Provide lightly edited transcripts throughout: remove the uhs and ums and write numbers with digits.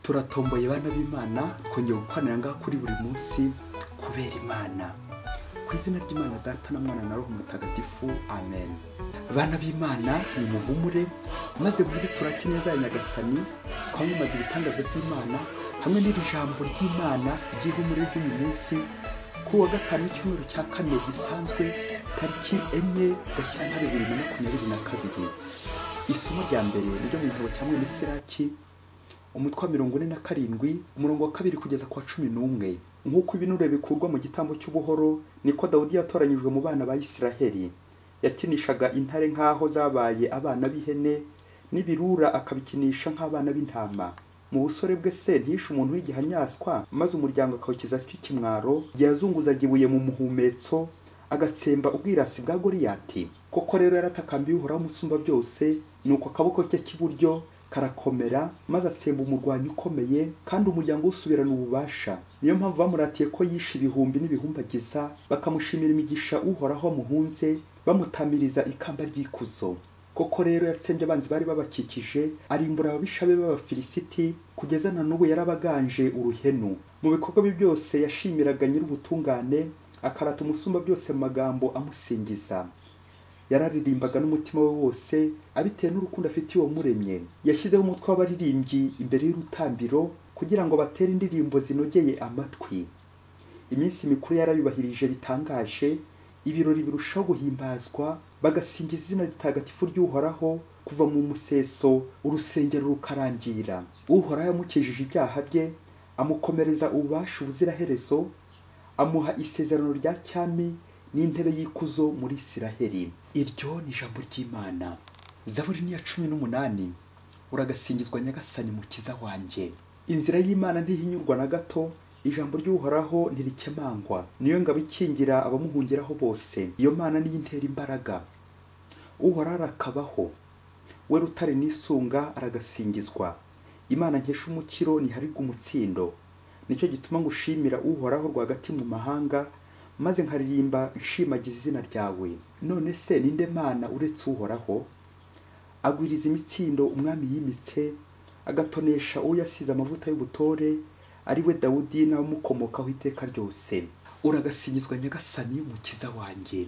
Turatomboye bana b'Imana, twongeye gukwanira ngaha kuri buri munsi kubera Imana. Ku izina ry'Imana Data na Mwana na Roho Mutagatifu, amen. Bana b'Imana, nimuhumure maze muze turate neza ya Nyagasani, twamamaze ibitangaza by'Imana hamwe n'iri jambo ry'Imana ry'ihumure ry'uyu munsi ku wa gatanu w'icyumweru cya kane gisanzwe, tariki 4 Gashyantare 2022. Isomo rya mbere ryo mu gitabo cya Mwene Siraki, umutwe wa 47, umurongo wa 2 kugeza ku wa 11. Nk'uko ibinure bikurwa mu gitambo cy'ubuhoro, niko Dawudi yatoranyijwe mu bana ba Isiraheli. Yakinishaga intare nk'aho zabaye abana b'ihene, n'ibirura akabikinisha nk'abana b'intama. Mu busore bwe se ntishe umuntu w'igihanyaswa, maze umuryango akawukiza ikimwaro. Yazunguzaga ibuye mu muhumetso, agatsemba ubwirasi bwa Goliyati. Koko rero yaratakambiye Uhoraho Umusumba byose, nuko akaboko ke k'iburyo karakomera, maze atsemba umurwanyi ukomeye, kandi umuryango usubirana ububasha. Niyo mpamvu bamuratiye ko yishe ibihumbi n'ibihumbagiza, bakamushimira imigisha Uhoraho amuhunze, bamutamiriza ikamba ry'ikuzo. Koko rero yatsembye abanzi bari babakikije, arimbura ababisha be b'Abafilisiti, kugeza na n'ubu yarabaganje uruhenu. Mu bikorwa bye byose yashimiraga Nyir'ubutungane, akarata Umusumba byose mu magambo amusingiza. Yararirimbaga n'umutima we wose, abitewe n'urukundo afitiye uwamuremye. Yashyizeho umutwe w'abaririmbyi imbere y'urutambiro, kugira ngo batere indirimbo zinogeye amatwi. Iminsi mikuru yarayubahirije bitangaje, ibirori birushaho guhimbazwa, bagasingiza izina ritagatifu ry'Uhoraho kuva mu museso urusengero rukarangira. Uhoraho yamukijije ibyaha bye, amukomereza ububasha ubuziraherezo, amuha isezerano rya cyami n'intebe y'ikuzo muri Isiraheli. Iryo ni ijambo ry'Imana. Zaburi ni ya 18. Uragasingizwa Nyagasani mukiza wanjye. Inzira y'Imana ntihinyurwa na gato, ijambo ry'Uhoraho ntirikemangwa. Niyo ngabo ikingira abamuhungiraho bose. Iyo Mana niyo intera imbaraga. Uhoraho arakabaho, we rutare n'isunga aragasingizwa. Imana nkesha umukiro ntiharirwa umutsindo. Nicyo gituma ngushimira Uhoraho rwagati mu mahanga, maze nkaririmba nshimagiza izina ryawe. None se ninde Mana uretse Uhoraho? Agwiriza imitsindo umwami yimitse, agatonesha uwo yasize amavuta y'ubutore, ari we Dawudi n'abamukomokaho iteka ryose. Uragasingizwa Nyagasani mukiza wanjye.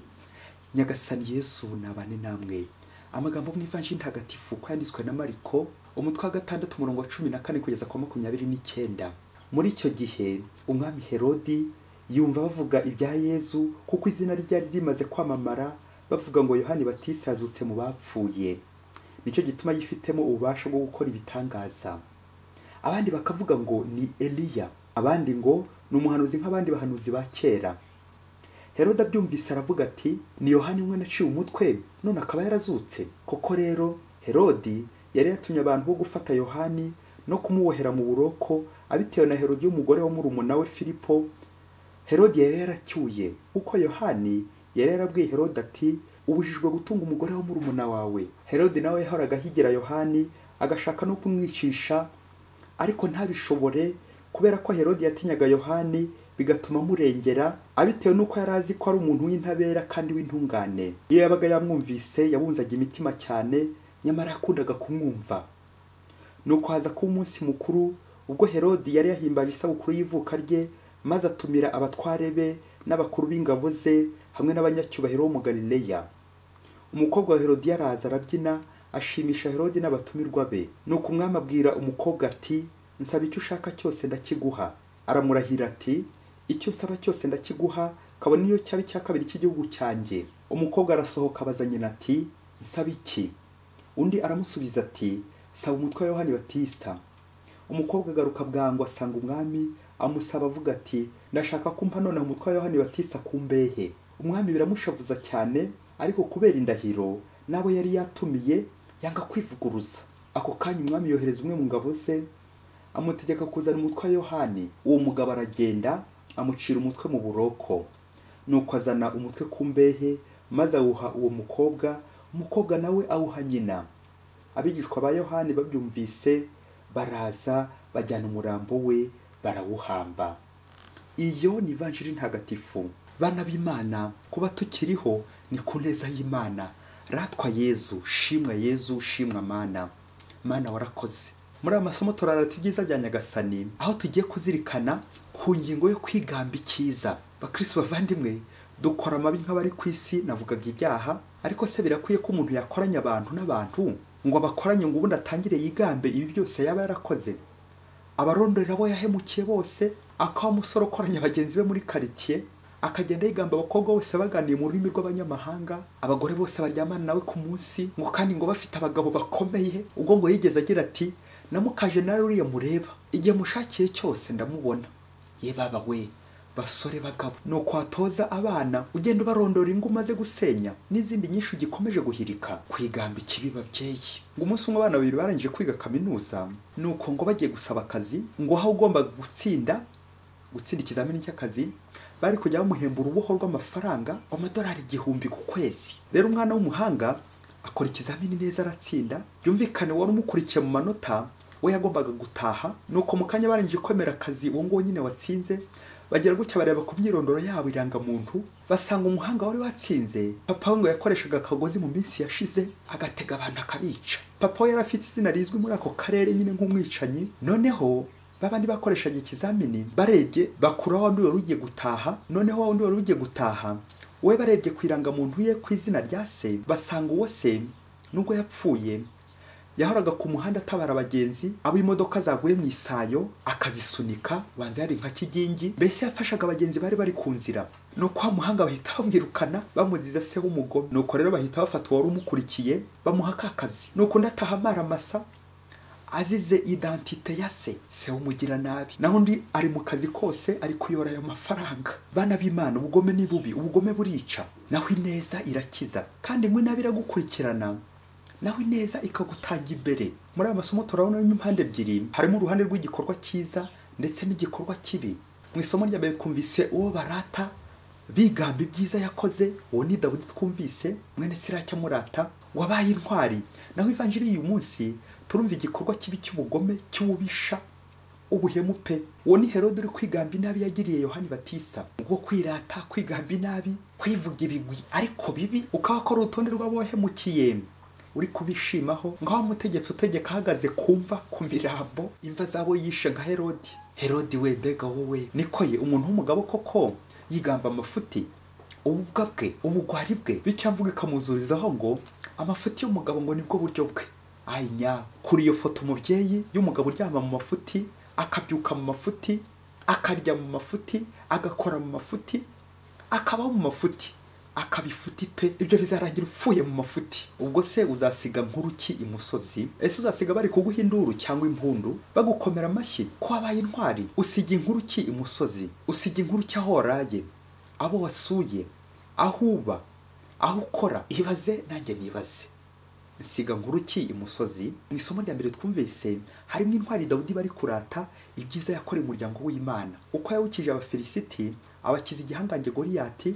Nyagasani Yesu nabane namwe. Amagambo mu Ivanjiri ntagatifu uko yanditswe na Mariko, umutwe wa 6 umurongo wa 14 kugeza ku wa 29. Muri icyo gihe umwami Herodi yumva bavuga ibya Yezu, kuko izina ryari rimaze kwamamara, bavuga ngo Yohani Batista yazutse mu bapfuye. Nicyo gituma yifitemo ububasha bwo gukora ibitangaza. Abandi bakavuga ngo ni Eliya, abandi ngo ni umuhanuzi nk'abandi bahanuzi ba kera. Herode abyumvise aravuga ati, ni Yohani umwe naciye umutwe, none akaba yarazutse. Koko rero Herodi yari yatumye abantu bo gufata Yohani no kumubohera mu buroko, abitewe na Herodi umugore wa murumuna we Filipo. Herodi yari yaracyuye, kuko Yohani yari yarabwiye Herode ati, ubujijwe gutunga umugore wa murumuna wawe. Herodi nawe yahoraga ahigira Yohani, agashaka no kumwicisha, ariko ntabishobore, kubera ko Herodi yatinyaga Yohani, bigatuma amurengera, abitewe n'uko yari azi ko ari umuntu w'intabera kandi w'intungane. Iyo yabaga yamwumvise yabunzaga imitima cyane, nyamara yakundaga kumwumva. Nuko haza kuba umunsi mukuru, ubwo Herodi yari yahimbaje isabukuru y'ivuka rye, maze atumira abatware be n'abakuru b'ingabo ze hamwe n'abanyacyubahiro bo mu Galileya. Umukobwa wa Herodi yaraza arabyina, ashimisha Herodi n'abatumirwa be. Nuko umwami abwira umukobwa ati, nsaba icyo ushaka cyose ndakiguha. Aramurahira ati, icyo nsaba cyose ndakiguha, kabone niyo cyaba icya kabiri cy'igihugu cyanjye. Umukobwa arasohoka abaza nyina ati, nsaba iki? Undi aramusubiza ati, saba umutwe wa Yohani Batista. Umukobwa agaruka bwangu asanga umwami, amusaba avuga ati, ndashaka kumpa none umutwe wa Yohani Batista ku mbehe. Umwami biramushavuza cyane, ariko kubera indahiro n'abo yari yatumiye yanga kwivuguruza. Ako kanya umwami yohereza umwe mu ngabo ze, amutegeka kuzana umutwe wa Yohani. Uwo mugabo aragenda amucira umutwe mu buroko. Nuko azana umutwe ku mbehe, maze awuha uwo mukobwa, umukobwa nawe awuha nyina. Abigishwa ba Yohani babyumvise baraza bajyana umurambo we barawuhamba. Iyo ni Ivanjiri ntagatifu. Bana b'Imana, kuba tukiriho ni ku neza y'Imana. Ratwa Yezu, shimwa Yezu, shimwa Mana. Mana warakoze. Muri aya masomo turarata ibyiza bya Nyagasani, aho tugiye kuzirikana ku ngingo yo kwigamba icyiza. Bakristo bavandimwe, dukora amabi nk'abari ku isi, navugaga ibyaha, ariko se birakwiye ko umuntu yakoranya abantu n'abantu ngo abakoranye ngo ubundi atangire yigambe ibi byose yaba yarakoze? Abarondorera abo yahemukiye bose, akaba umusore ukoranya bagenzi be muri quartier, akagenda yigamba abakobwa bose baganiye mu rurimi rw'abanyamahanga, abagore bose baryamana nawe ku munsi, ngo kandi ngo bafite abagabo bakomeye. Ubwo ngo yigeze agira ati na mukaje nawe uriya mureba, igihe mushakiye cyose ndamubona. Ye baba we, basore bagabo, nuko watoza abana ugenda ubarondora ingo umaze gusenya n'izindi nyinshi ugikomeje guhirika. Kwigamba ikibi babyeyi. Ngo umunsi umwe abana babiri barangije kwiga kaminuza, nuko ngo bagiye gusaba akazi, ngo aho ugomba gutsinda ikizamini cy'akazi bari kujya bamuhemba uruboho rw'amafaranga amadolari 1000 ku kwezi. Rero umwana w'umuhanga akora ikizamini neza aratsinda, byumvikane wari umukurikiye mu manota we yagombaga gutaha. Nuko mu kanya barangije kwemera akazi uwo nguwo nyine watsinze, bagera gutya bareba ku myirondoro yabo irangamuntu, basanga umuhanga wari watsinze papa we ngo yakoreshaga akagozi mu minsi yashize agatega abantu akabica. Papa we yari afite izina rizwi muri ako karere nyine nk'umwicanyi. Noneho babandi bakoreshaga ikizamini barebye bakura wa wundi wari ugiye gutaha. Noneho wa wundi wari ugiye gutaha we barebye ku irangamuntu ye ku izina rya se, basanga uwo se nubwo yapfuye yahoraga ku muhanda atabara abagenzi, abo imodoka zaguye mu isayo akazisunika, banza yari nka kigingi, mbese yafashaga abagenzi bari bari ku nzira. Nuko wa muhanga bahita bamwirukana bamuziza se w'umugome. Nuko rero bahita bafata uwari umukurikiye bamuha akazi. Nuko ndataha amaramasa azize identite ya se, se w'umugira nabi. Naho undi ari mu kazi kose ari kuyora ayo mafaranga. Bana b'Imana, ubugome ni bubi, ubugome burica, naho ineza irakiza. Kandi ngo inabi iragukurikirana, naho ineza ikagutanga imbere. Muri aya masomo turabona impande ebyiri, harimo uruhande rw'igikorwa cyiza ndetse n'igikorwa kibi. Mu isomo rya mbere twumvise uwo barata bigamba ibyiza yakoze, uwo ni Dawidi twumvise mwene Siraki amurata wabaye intwari. Naho ivanjiri y'uyu munsi turumva igikorwa kibi cy'ubugome cy'ububisha, ubuhemu pe. Uwo ni Herode uri kwigamba inabi yagiriye Yohani Batista. Ubwo kwirata, kwigamba inabi, kwivuga ibigwi ariko bibi, ukaba akora urutonde rw'abohemukiye uri kubishimaho, ngaho umutegetsi utegeka ahagaze kumva ku mirambo imva zabo yishe nka Herodi. Herodi we, mbega wowe, niko ye umuntu w'umugabo koko yigamba amafuti, ububwa bwe, ubugwari bwe, bityo mvuga ikamuzurizaho ngo amafuti y'umugabo ngo nibwo buryo bwe. Ayinya, kuri iyo foto umubyeyi y'umugabo uryama mu mafuti, akabyuka mu mafuti, akarya mu mafuti, agakora mu mafuti, akabaho mu mafuti, akabifuti pe, ibyo bizarangira upfuye mu mafuti. Ubwo se uzasiga nkuru ki imusozi? Ese uzasiga bari kuguha induru cyangwa impundu, bagukomera amashyi ko wabaye intwari? Usiga inkuru ki imusozi? Usiga inkuru ki aho waraye, abo wasuye, aho uba, aho ukora? Ibaze nanjye nibaze, nsiga nkuru ki imusozi? Mu isomo rya mbere twumvise harimo intwari Dawidi bari kurata ibyiza yakoreye umuryango w'Imana, uko yawukije Abafilisiti, abakiza igihangange Goliyati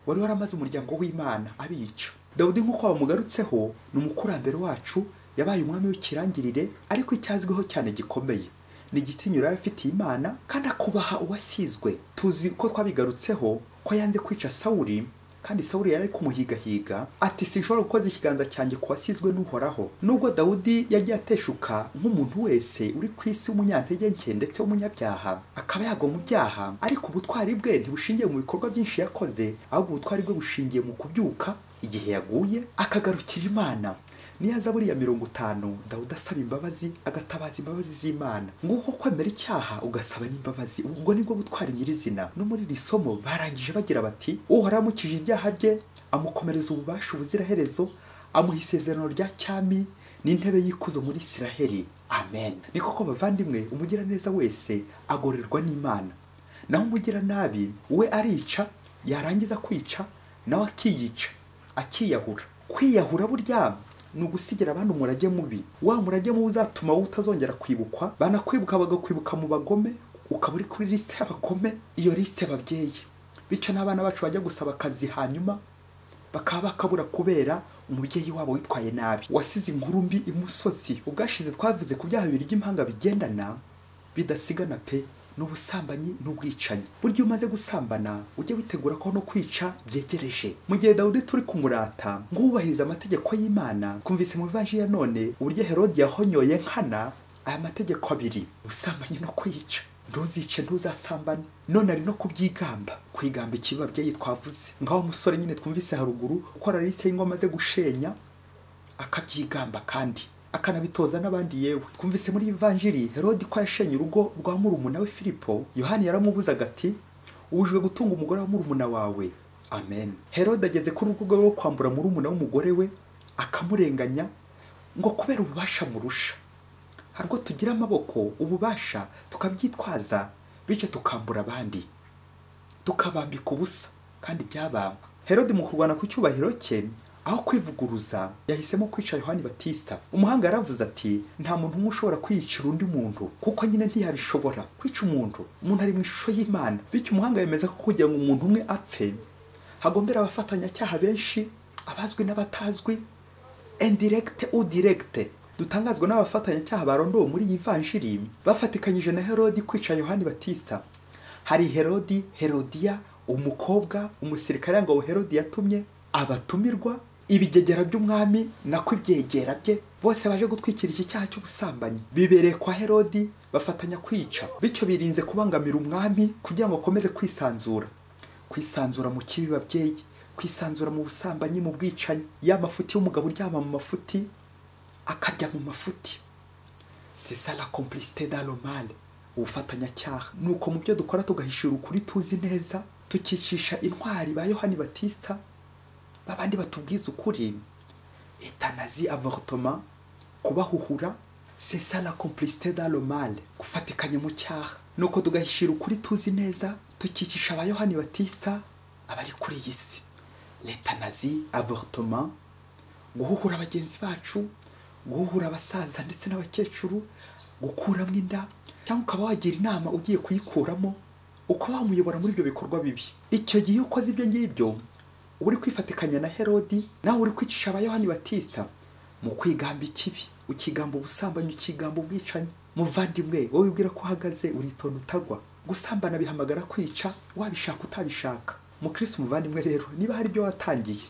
wari waramaze umuryango w'Imana abica. Dawidi nk'uko bamugarutseho ni umukurambere wacu, yabaye umwami w'ikirangirire, ariko icyazwiho cyane gikomeye ni igitinyiro yari afitiye Imana kandi akubaha uwasizwe. Tuzi ko twabigarutseho ko yanze kwica Sawuli, kandi Sawuli yari kumuhigahiga ati sinshobora gukoza ikiganza cyanjye ku wasizwe n'Uhoraho. Nubwo Dawudi yagiye ateshuka nk'umuntu wese uri ku isi w'umunyantege nke ndetse w'umunyabyaha, akaba yagwa mu byaha, ariko ubutwari bwe ntibushingiye mu bikorwa byinshi yakoze, ahubwo ubutwari bwe bushingiye mu kubyuka igihe yaguye akagarukira Imana. Niyo Zaburi ya 50 Dawudi asaba imbabazi, agatabaza imbabazi z'Imana. Nguko kwemera icyaha ugasaba n'imbabazi, ubwo nibwo butwari nyirizina. No muri iri somo barangije bagira bati Uhoraho amukije ibyaha bye, amukomereza ububasha ubuziraherezo, amuha isezerano rya cyami n'intebe y'ikuzo muri Isiraheli. Amen. Ni koko bavandimwe, umugiraneza wese agorerwa n'Imana, naho umugiranabi we arica, yarangiza kwica nawe akiyica, akiyahura. Kwiyahura burya ni ugusigira abantu umurage mubi. Wa murage mubi uzatuma utazongera kwibukwa, banakwibuka bagakwibuka mu bagome, ukaba uri kuri liste y'abagome, iyo liste y'ababyeyi. Bityo n'abana bacu bajya gusaba akazi hanyuma bakaba bakabura kubera umubyeyi wabo witwaye nabi, wasize inkuru mbi imusozi. Ubwashize twavuze ku byaha bibiri by'impanga bigendana bidasigana pe, n'ubusambanyi n'ubwicanyi. Burya umaze gusambana ujye witegura ko no kwica byegereje. Mu gihe Dawudi turi kumurata ngubahiriza amategeko y'Imana, twumvise mu ivanjiri ya none uburyo Herodi yahonyoye nkana Aya mategeko abiri, ubusambanyi no kwica, ntuzice ntuzasambane, none ari no kubyigamba. Kwigamba ikibi ababyeyi twavuze, ngaho umusore nyine twumvise haruguru ukora liste y'ingo amaze gushenya akabyigamba kandi akanabitoza n'abandi. Yewe twumvise muri Ivanjiri Herodi ko yashenye urugo rwa murumuna we Filipo. Yohani yaramubuzaga ati ubujijwe gutunga umugore wa murumuna wawe. Amen. Herodi ageze kuri urwo rwego rwo kwambura murumuna w'umugore we akamurenganya ngo kubera ububasha murusha. Hari ubwo tugira amaboko ububasha tukabyitwaza, bityo tukambura abandi tukabambika ubusa kandi byabamba. Herodi mu kurwana ku cyubahiro cye, aho kwivuguruza yahisemo kwica Yohani Batista. Umuhanga yaravuze ati nta muntu umwe ushobora kwiyicira undi muntu, kuko nyine ntiyabishobora kwica umuntu. Umuntu ari mu ishusho y'Imana, bityo umuhanga yemeza ko kugira ngo umuntu umwe apfe hagombera abafatanyacyaha benshi, abazwi n'abatazwi, indirecte ou directe. Dutangazwa n'abafatanyacyaha barondowe muri iyi Ivanjiri bafatikanyije na Herodi kwica Yohani Batista. Hari Herodi, Herodiya, umukobwa, umusirikare ngo Herodi yatumye, abatumirwa, ibigegera by'umwami nako ibyegera bye, bose baje gutwikira iki cyaha cy'ubusambanyi. Bibereye kwa Herodi bafatanya kwica, bityo birinze kubangamira umwami kugira ngo akomeze kwisanzura. Kwisanzura mu kibi babyeyi, kwisanzura mu busambanyi, mu bwicanyi. Ya mafuti y'umugabo uryama mu mafuti akarya mu mafuti, c'est ça la complicité dans le mal, ubufatanyacyaha. Nuko mu byo dukora tugahishira ukuri tuzi neza, tukicisha intwari ba Yohani Batista babandi batubwiza ukuri, euthanasie, avortement, kubahuhura, c'est ça la complicité dans le mal, gufatikanya mu cyaha. Nuko tugahishira ukuri tuzi neza, tukicisha ba Yohani Batista abari kuri iyi si. L'euthanasie, avortement, guhuhura bagenzi bacu, guhuhura abasaza ndetse n'abakecuru, gukuramo inda, cyangwa ukaba wagira inama ugiye kuyikuramo, ukaba wamuyobora muri ibyo bikorwa bibi. Icyo gihe ukoze ibyo ngibyo uri kwifatikanya na Herodi, nawe uri kwicisha aba Yohani Batista mu kwigamba ikibi, ukigamba ubusambanyi, ukigamba ubwicanyi. Muvandimwe, wowe wibwira ko uhagaze uritonda utagwa. Gusambana bihamagara kwica, wabishaka utabishaka. Mukristo muvandimwe rero, niba hari ibyo watangiye,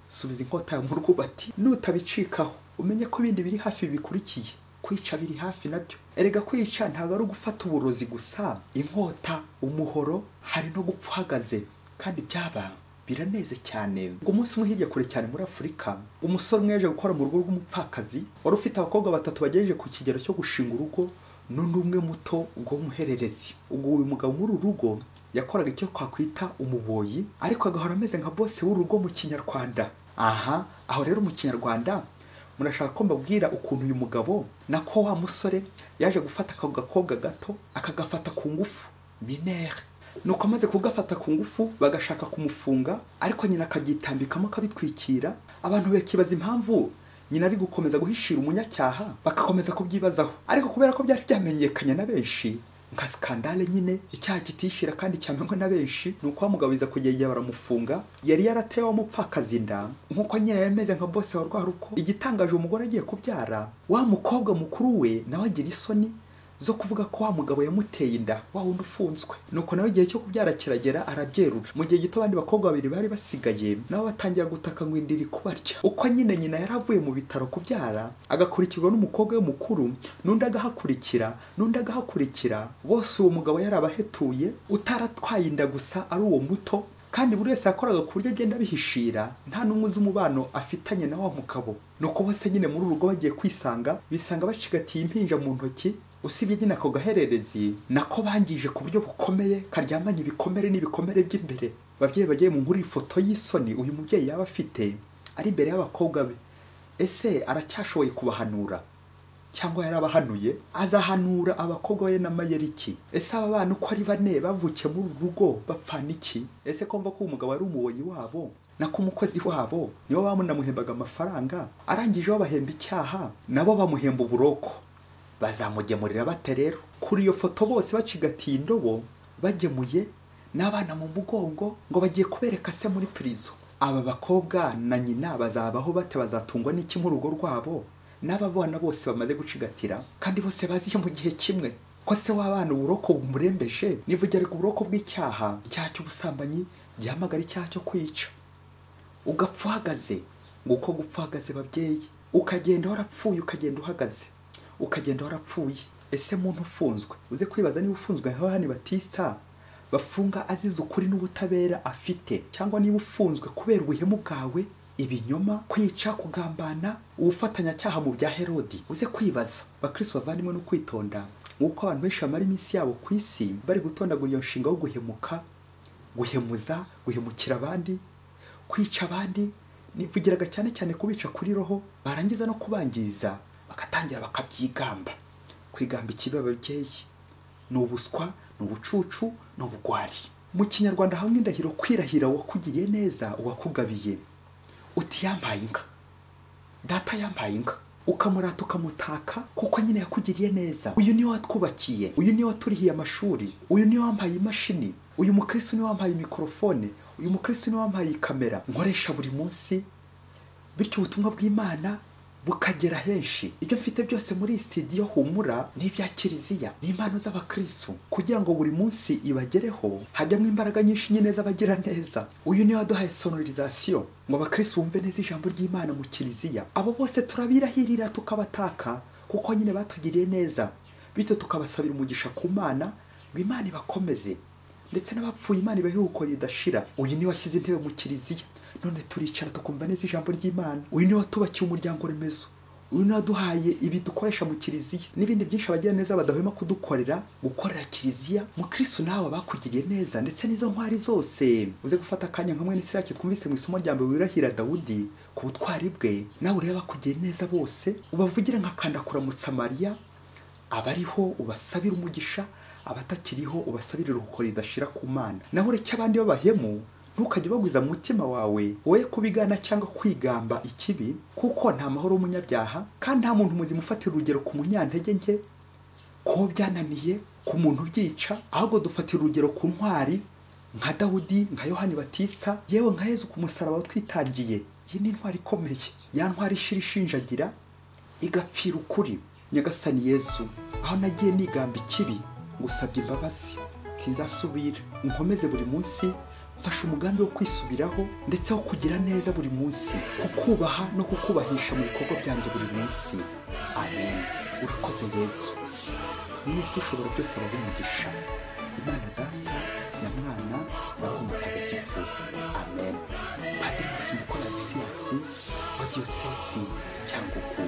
subiza inkota mu rwubati, nutabicikaho umenye ko ibindi biri hafi bikurikiye. Kwica biri hafi nabyo. Erega kwica ntabwo ari ugufata uburozi gusa, inkota, umuhoro, hari no gupfa uhagaze, kandi byaba biraneze cyane. Ngo umunsi umwe hirya kure cyane muri Afurika, umusore umwe yaje gukora mu rugo rw'umupfakazi wari ufite abakobwa batatu bagejeje ku kigero cyo gushinga urugo, n'undi umwe muto w'umuhererezi. Ubwo uyu mugabo muri uru rugo yakoraga icyo twakwita umuboyi, ariko agahora ameze nka bose w'urugo mu Kinyarwanda. Aha aho rero mu Kinyarwanda murashaka ko mbabwira ukuntu uyu mugabo nako wa musore yaje gufata ako gakobwa gato akagafata ku ngufu, minere. Nuko amaze kugafata ku ngufu bagashaka kumufunga, ariko nyina akabyitambikamo akabitwikira. Abantu bakibaza impamvu nyina ari gukomeza guhishira umunyacyaha, bagakomeza kubyibazaho. Ariko kubera ko byari byamenyekanye na benshi nka skandale nyine, icyaha kitishira kandi cyamenywa na benshi, nuko bamugabiza kugera igihe baramufunga. Yari yaratewe umupfakazi inda, nkuko nyina yameze nka boss wa rwa ruko. Igitangaje, umugore agiye kubyara, wa mukobwa mukuru we nawe agira isoni zo kuvuga ko wa mugabo yamuteye inda, wa wundi ufunzwe. Nuko nawe igihe cyo kubyara kiragera arabyerura. Mu gihe gito abandi bakobwa babiri bari basigaye nabo batangira gutaka ngo indiri kubarya. Uko nyine nyina yaravuye mu bitaro kubyara, agakurikirwa n'umukobwa we mukuru, n'undi agahakurikira, n'undi agahakurikira, bose uwo mugabo yarabahetuye, utaratwaye inda gusa ari uwo muto. Kandi buri wese yakoraga ku buryo agenda abihishira, nta n'umwe uzi umubano afitanye na wa mugabo. Nuko bose nyine muri urugo bagiye kwisanga, bisanga bacigatiye impinja mu ntoki. Usibye nyine ako gahererezi nako bangije ku buryo bukomeye, karyamanye ibikomere n'ibikomere by'imbere. Babyeyi bagiye mu nkuru, ifoto y'isoni uyu mubyeyi yaba afite ari imbere y'abakobwa be, ese aracyashoboye kubahanura cyangwa yarabahanuye? Azahanura abakobwa be n'amayeri iki? Ese aba bana uko ari bane bavukiye muri uru rugo bapfana iki? Ese ko mva ko umugabo ari umuboyi wabo nako umukozi wabo, nibo bamunamuhembaga amafaranga, arangije babahemba icyaha, nabo bamuhemba uburoko, bazamugemurira bate rero? Kuri iyo foto bose bacigatiye indobo bagemuye n'abana mu mugongo ngo bagiye kubereka se muri prison. Aba bakobwa na nyina bazabaho bate? Bazatungwa n'iki mu rugo rwabo? N'aba bana bose bamaze gucigatira, kandi bose baziye mu gihe kimwe. Ko se w'abana uburoko bumurembeje, nivugira uburoko bw'icyaha, icyaha cy'ubusambanyi gihamagara icyaha cyo kwica, ugapfa uhagaze. Nguko gupfa uhagaze babyeyi, ukagenda warapfuye, ukagenda uhagaze. ukagenda warapfuye. Ese muntu ufunzwe, uze kwibaza niba ufunzwe nka Yohani Batista bafunga azize ukuri n'ubutabera afite, cyangwa niba ufunzwe kubera ubuhemu bwawe, ibinyoma, kwica, kugambana, ubufatanyacyaha mu bya Herodi. Uze kwibaza. Bakristo bavandimwe, no kwitonda nk'uko abantu benshi bamara iminsi yabo ku isi bari gutondagura iyo nshinga yo guhemuka, guhemuza, guhemukira abandi, kwica abandi, nivugiraga cyane cyane kubica kuri roho, barangiza no kubangiza bagatangira bakabyigamba. Kwigamba ikibi ababyeyi ni ubuswa, ni ubucucu, ni ubugwari. Mu Kinyarwanda hamwe indahiro kwirahira uwakugiriye neza, uwakugabiye. Uti yampaye inka, data yampaye inka, ukamurata ukamutaka kuko nyine yakugiriye neza. Uyu niwe watwubakiye, uyu niwe waturihiye amashuri, uyu niwe wampaye imashini, uyu mukristo niwe wampaye mikorofone, uyu mukristo niwe wampaye kamera nkoresha buri munsi, bityo ubutumwa bw'Imana bukagera henshi. Ibyo mfite byose muri studio Humura ni ibya Kiliziya, ni impano z'abakristo, kugira ngo buri munsi ibagereho hajyamo imbaraga nyinshi nyine z'abagira neza. Uyu niwe waduhaye sonorisation ngo abakristo bumve neza ijambo ry'Imana mu Kiliziya. Abo bose turabirahirira tukabataka kuko nyine batugiriye neza, bityo tukabasabira umugisha ku Mana ngo Imana ibakomeze, ndetse n'abapfuye Imana ibahe iruhuko ridashira. Uyu niwe washyize intebe mu Kiliziya, none turicara tukumva neza ijambo ry'Imana. Uyu niwe watubakiye umuryango remezo, uyu niwe waduhaye ibi dukoresha mu Kiliziya n'ibindi byinshi abagira neza badahwema kudukorera, gukorera Kiliziya. Mukristo nawe bakugiriye neza ndetse n'izo ntwari zose. Uze gufata akanya nka mwene Siraki twumvise mu isomo rya mbere wirahira Dawudi ku butwari bwe, nawe urebe bakugiriye neza bose, ubavugire nka kanda kuramutsa Mariya, abariho ubasabira umugisha, abatakiriho ubasabira iruhuko ridashira ku Mana. Naho ureke abandi b'abahemu, ntukajye bagwiza mu mutima wawe, woye kubigana cyangwa kwigamba ikibi, kuko nta mahoro y'umunyabyaha, kandi nta muntu muzima ufatira urugero ku munyantege nke, ko byananiye ku muntu ubyica, ahubwo dufatira urugero ku ntwari nka Dawudi, nka Yohani Batista, yewe nka Yezu ku musaraba watwitangiye. Iyi ni intwari ikomeye, ya ntwari ishira ishinjagira igapfira ukuri. Nyagasani Yezu, aho nagiye nigamba ikibi, ngusabye imbabazi, sinzasubira, nkomeze buri munsi mfashe umugambi wo kwisubiraho ndetse wo kugira neza buri munsi, kukubaha no kukubahisha mu bikorwa byanjye buri munsi. Amen. Urakoze Yezu. Mwese ushobora byose abahe umugisha. Imana Data na Mwana na Roho Mutagatifu. Amen. Padiri Masumbuko Ladislas wa Diyosezi ya Cyangugu.